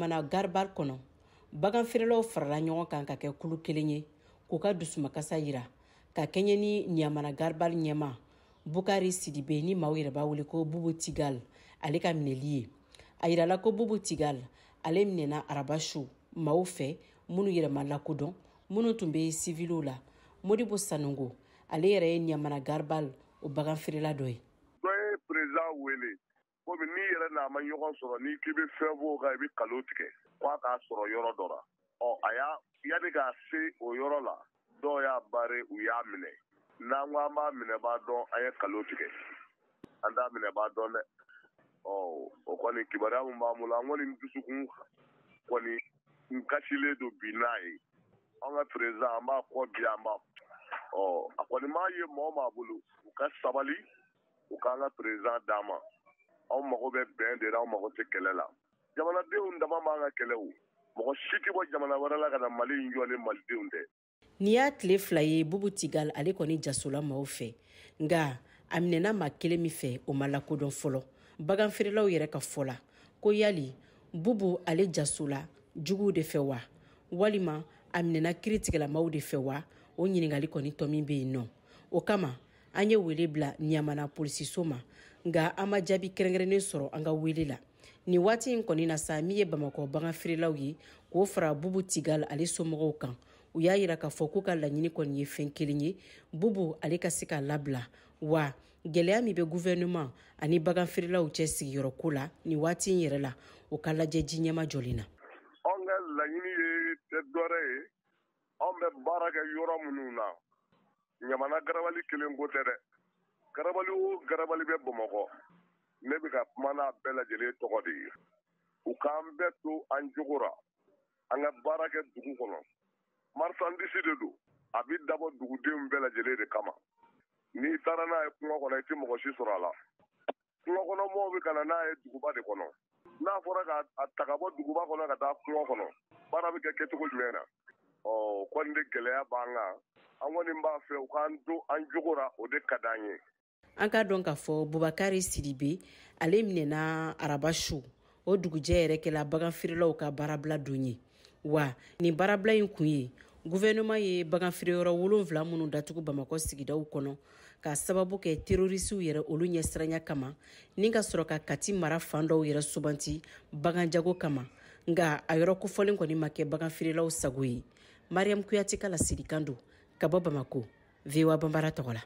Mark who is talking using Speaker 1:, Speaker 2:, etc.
Speaker 1: Ɲamana garabali kɔnɔ, bagan feerelaw farala ɲɔgɔn kan ka kɛ kulu kelen ye k'u ka dusumakasa yira ka kɛɲɛ ni Ɲamana garabali ɲɛma Bukari Sidibe, ni maaw yɛrɛ b'a wele ko Bubu Tigal, ale ka minɛli ye. A yirala ko Bubu Tigal ale minɛna araba su maaw fɛ minnu yɛrɛ ma lakodɔn, minnu tun bɛ siviliw la. Modibo Sanongo, ale yɛrɛ ye Ɲamana garabali o bagan feerela dɔ ye.
Speaker 2: Dɔ ye président wele komi n'i yɛrɛ n'a ma ɲɔgɔn sɔrɔ, n'i k'i bɛ fɛn fɔ o kan, i bɛ kalo tigɛ k'a k'a sɔrɔ yɔrɔ dɔ la. Ɔ, a y'a yanni k'a se o yɔrɔ la, dɔw y'a bare, u y'a minɛ. N'an ko an b'a minɛ b'a dɔn, an ye kalo tigɛ, an t'a minɛ b'a dɔn dɛ. Ɔ, o kɔni kibaruya min b'an bolo, an kɔni dusukun kɔni n kasilen don bi n'a ye. An ka président, an b'a kɔ bi, an b'a ɔ, a kɔni m'a ye mɔgɔ m'a bolo, u ka sabali, u k'an ka président d'an ma. Anw mago bɛ bɛn de la, anw mago tɛ kɛlɛ la. Jamanadenw dama b'an ka kɛlɛ o, mɔgɔ si tɛ bɔ jamana wɛrɛ la ka na Mali in jɔ ni malidenw tɛ.
Speaker 1: N'i y'a tile 2 ye, Bubu Tigal ale kɔni jasola maaw fɛ, nka a minɛna maa kelen min fɛ, o ma lakodɔn fɔlɔ. Bagan feerelaw yɛrɛ ka fɔ la ko yali Bubu ale jasola juguw de fɛ wa, walima a minɛna kiiritigɛlamaw de fɛ wa? O ɲininkali kɔni tɔ min bɛ yen nɔ, o kama an ye wele bila Ɲamana polisiso ma, nka an ma jaabi kɛrɛnkɛrɛnnen sɔrɔ an ka wele la. Nin waati in kɔni na sa, min ye Bamakɔ bagan feerelaw ye k'o fara Bubu Tigal ale somɔgɔw kan, u y'a yira k'a fɔ k'u ka laɲini kɔni ye fɛn kelen ye, Bubu ale ka se ka labila. Wa gɛlɛya min bɛ gouvernement ani bagan feerelaw cɛ sigiyɔrɔko la nin waati in yɛrɛ la, o ka lajɛ ji ɲɛma jɔlen na.
Speaker 2: Anw ka laɲini ye tɛ dɔwɛrɛ ye, anw bɛ baara kɛ yɔrɔ minnu na, Ɲamana garabali kelen ko tɛ dɛ, garabali o garabali bɛ Bamakɔ, ne bɛ ka kuma n'a bɛɛ lajɛlen tɔgɔ de ye. U k'an bɛɛ to an jogo la, an ka baara kɛ dugu kɔnɔ. Marchandise de don, a bɛ dabɔ dugudenw bɛɛ lajɛlen de kama. N'i taara n'a ye kungo kɔnɔ, i tɛ mɔgɔ si sɔrɔ a la. Kungo kɔnɔ mɔgɔw bɛ ka na n'a ye duguba de kɔnɔ. N'a fɔra k'a ta ka bɔ duguba kɔnɔ ka taa kungo kɔnɔ, baara bɛ kɛ kɛcogo jumɛn na? Ɔ, kɔni de gɛlɛya b'an kan. An kɔni b'a fɛ u k'an to an jogo la, o de ka d'an ye.
Speaker 1: An k'a dɔn k'a fɔ Bubakari Sidibe ale minɛna araba su, o dugujɛ yɛrɛ kɛla bagan feerelaw ka baarabila don ye. Wa nin baarabila in kun ye gouvernement ye bagan feereyɔrɔ 7 minnu datugu Bamakɔ sigidaw kɔnɔ k'a sababu kɛ terrorisiw yɛrɛ olu ɲɛsiranya kama, ni ka sɔrɔ ka Kati mara fan dɔw yɛrɛ subanti bagan jago kama. Nka a yɔrɔ kofɔlen kɔni ma kɛ bagan feerelaw sago ye. Mariam Kuyate ka laselikan don ka bɔ Bamako, VOA Bambara tɔgɔ la.